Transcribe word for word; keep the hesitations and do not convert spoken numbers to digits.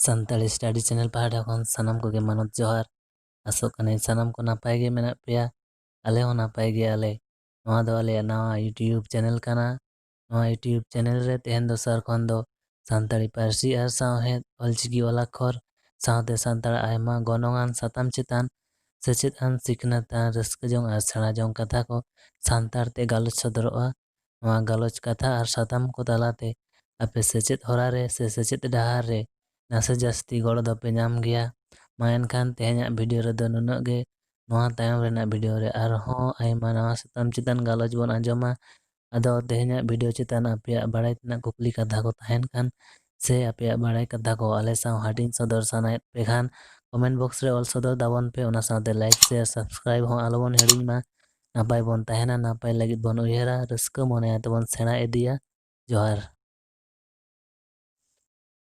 Santali study channel ᱯᱟᱦᱴᱟ ᱠᱷᱚᱱ ᱥᱟᱱᱟᱢ ᱠᱚᱜᱮ ᱢᱟᱱᱚᱛ ᱡᱚᱦᱟᱨ᱾ ᱟᱥᱚᱜ ᱠᱟᱹᱱᱟᱹᱧ ᱥᱟᱱᱟᱢ ᱠᱚ ᱱᱟᱯᱟᱭ ᱜᱮ ᱢᱮᱱᱟᱜ ᱯᱮᱭᱟ, ᱟᱞᱮ ᱦᱚᱸ ᱱᱟᱯᱟᱭ ᱜᱮᱭᱟᱞᱮ᱾ ᱱᱚᱣᱟ ᱫᱚ ᱟᱞᱮᱭᱟᱜ ᱱᱟᱣᱟ YouTube ᱪᱮᱱᱮᱞ ᱠᱟᱱᱟ᱾ ᱱᱚᱣᱟ YouTube ᱪᱮᱱᱮᱞ ᱨᱮ ᱛᱮᱦᱮᱧ ᱫᱚᱥᱟᱨ ᱠᱷᱚᱱ ᱫᱚ ᱥᱟᱱᱛᱟᱲᱤ ᱯᱟᱹᱨᱥᱤ ᱟᱨ ᱥᱟᱶᱦᱮᱫ, ᱚᱞᱪᱤᱠᱤ ᱚᱞᱟᱠᱷᱚᱨ ᱥᱟᱶᱛᱮ ᱥᱟᱱᱛᱟᱲᱟᱜ ᱟᱭᱢᱟ ᱜᱚᱱᱚᱝᱟᱱ ᱥᱟᱛᱟᱢ ᱪᱮᱛᱟᱱ ᱥᱮᱪᱮᱫ ᱟᱱ, ᱥᱤᱠᱷᱱᱟᱹᱛ ᱟᱱ, ᱨᱟᱹᱥᱠᱟᱹ ᱡᱚᱝ ᱟᱨ ᱥᱮᱬᱟ ᱡᱚᱝ ᱠᱟᱛᱷᱟ ᱠᱚ ᱥᱟᱱᱛᱟᱲ ᱛᱮ ᱜᱟᱞᱚᱪ ᱥᱚᱫᱚᱨᱚᱜᱼᱟ᱾ ᱱᱚᱣᱟ ᱜᱟᱞᱚᱪ ᱠᱟᱛᱷᱟ ᱟᱨ ᱥᱟᱛᱟᱢ ᱠᱚ ᱛᱟᱞᱟᱛᱮ ᱟᱯᱮ ᱥᱮᱪᱮᱫ ᱦᱚᱨᱟ ᱨᱮ ᱥᱮ ᱥᱮᱪᱮᱫ ᱰᱟᱦᱟᱨ ᱨᱮ ᱱᱟᱥᱮ ᱡᱟᱹᱥᱛᱤ ᱜᱚᱲᱚ ᱫᱚᱯᱮ ᱧᱟᱢ ᱜᱮᱭᱟ᱾ ᱢᱟ ᱮᱱᱠᱷᱟᱱ ᱛᱮᱦᱮᱧᱟᱜ ᱵᱷᱤᱰᱤᱭᱳ ᱨᱮᱫᱚ ᱱᱩᱱᱟᱹᱜ ᱜᱮ᱾ ᱱᱚᱣᱟ ᱛᱟᱭᱚᱢ ᱨᱮᱱᱟᱜ ᱵᱷᱤᱰᱤᱭᱳ ᱨᱮ ᱟᱨᱦᱚᱸ ᱟᱭᱢᱟ ᱱᱟᱣᱟ ᱥᱟᱛᱟᱢ ᱪᱮᱛᱟᱱ ᱜᱟᱞᱚᱪ ᱵᱚᱱ ᱟᱸᱡᱚᱢᱟ᱾ ᱟᱫᱚ ᱛᱮᱦᱮᱧᱟᱜ ᱵᱷᱤᱰᱤᱭᱳ ᱪᱮᱛᱟᱱ ᱟᱯᱮᱭᱟᱜ ᱵᱟᱲᱟᱭ ᱛᱮᱱᱟᱜ ᱠᱩᱠᱞᱤ ᱠᱟᱛᱷᱟ ᱠᱚ ᱛᱟᱦᱮᱱ ᱠᱷᱟᱱ ᱥᱮ ᱟᱯᱮᱭᱟᱜ ᱵᱟᱲᱟᱭ ᱠᱟᱛᱷᱟ ᱠᱚ ᱟᱞᱮ ᱥᱟᱶ ᱦᱟᱹᱴᱤᱧ ᱥᱚᱫᱚᱨ ᱥᱟᱱᱟᱭᱮᱫ ᱯᱮ ᱠᱷᱟᱱ comment box ᱨᱮ ᱚᱞ ᱥᱚᱫᱚᱨ ᱛᱟᱵᱚᱱ ᱯᱮ᱾ ᱚᱱᱟ ᱥᱟᱶᱛᱮ like, share, subscribe ᱦᱚᱸ ᱟᱞᱚᱵᱚᱱ ᱦᱤᱲᱤᱧ ᱢᱟ᱾ ᱱᱟᱯᱟᱭ ᱵᱚᱱ ᱛᱟᱦᱮᱱᱟ, ᱱᱟᱯᱟᱭ ᱞᱟᱹᱜᱤᱫ ᱵᱚᱱ ᱩᱭᱦᱟᱹᱨᱟ, ᱨᱟᱹᱥᱠᱟᱹ ᱢᱚᱱᱮ ᱟᱛᱮ ᱵᱚᱱ ᱥᱮᱬᱟ ᱤᱫᱤᱭᱟ᱾ ᱡᱚᱦᱟᱨ᱾